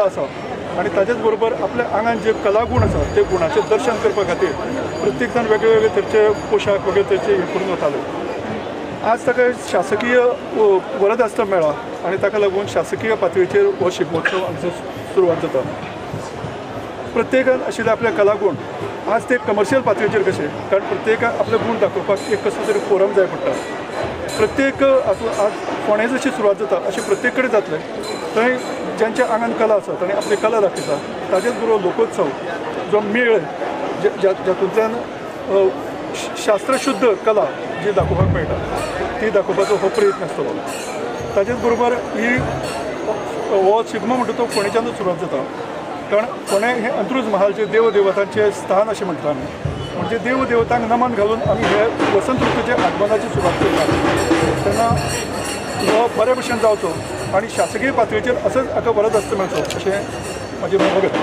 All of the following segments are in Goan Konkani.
आसा आनी ताजेच बरोबर आपल्या आंगान जे कलागूण आसा ते गुणाचें दर्शन करपा खातीर प्रत्येक जाण वेगळे वेगळे तरेचे पोशाख वेगळे तरेचे हे करून वताले. आज ताका शासकीय वरदास्त मेळ्ळा आनी ताका लागून शासकीय पातळीचेर हो शिगमोत्सव हांगसर सुरवात जाता. प्रत्येकान आशिल्ले आपले कलागूण आज ते कमर्शियल पातळीचेर कशे, कारण प्रत्येकाक आपले गूण दाखोवपाक एक कसलो तरी फोरम जाय पडटा. प्रत्येक आज फोंड्या जशी सुरवात जाता अशें प्रत्येक कडेन जातलें. थंय ज्यांच्या आंगान कला आसा तांणी आपली कला दाखयता. ताजेच बरोबर लोकोत्सव जो मेळ जातूंतल्यान शास्त्रशुद्ध कला जी दाखोवपाक मेळटा ती दाखोवपाचो हो प्रयत्न आसतलो. ताजेच बरोबर ही हो शिगमो म्हणटा तो फोंडेच्यानूच सुरवात जाता, कारण फोंडें हें अंत्रुज महालचे देवदेवतांचें स्थान अशें म्हणटा आमी. म्हणजे देवदेवतांक नमन घालून आमी हे वसंत ऋतूच्या आगमनाची सुरवात करता. तेन्ना हो बऱ्या भशेन जावचो आनी शासकीय पातळीचेर असोच हाका वरदास्त मेळचो अशें म्हजें मनोगत.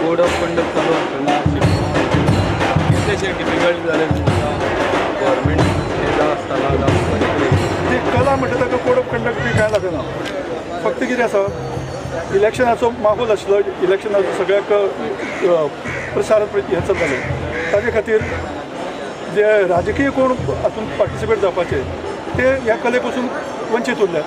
कोड ऑफ कंडक्ट चालू आसतना कितलेशे डिफिकल्ट जालें तुमकां गव्हर्मेंट जावं आसतना जावं ती कला म्हणटा ताका कोड ऑफ कंडक्ट बी कांय लागना. फक्त कितें आसा, इलेक्शनाचो माहोल आशिल्लो, इलेक्शनाचो सगळ्याक प्रसार हें चलतालें. ताजे खातीर जे राजकीय कोण हातूंत पार्टिसिपेट जावपाचे ते ह्या कले पसून वंचीत उरल्यात.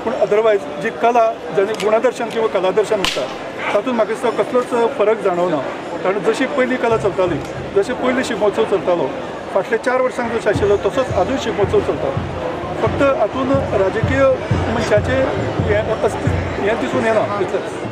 पूण अदरवायज जी कला जाणी गुणदर्शन किंवा कलादर्शन म्हणटा तातूंत म्हाका दिसता कसलोच फरक जाणवना. कारण जशी पयली कला चलताली, जशें पयलीं शिगमोत्सव चलतालो, फाटल्या 4 वर्सांक जसो आशिल्लो तसोच आजूय शिगमोत्सव चलता. फक्त हातूंत राजकीय मनशाचें हें अस्तित्व हें दिसून येना तितलेंच.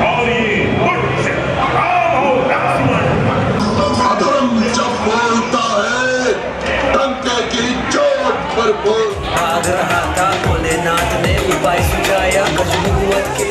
और ये राम और लक्ष्मण। अधर्म जब बोलता है डंके की चोट पर बोल। भाग रहा था भोलेनाथ ने उपाय सुझाया गजमुवत के।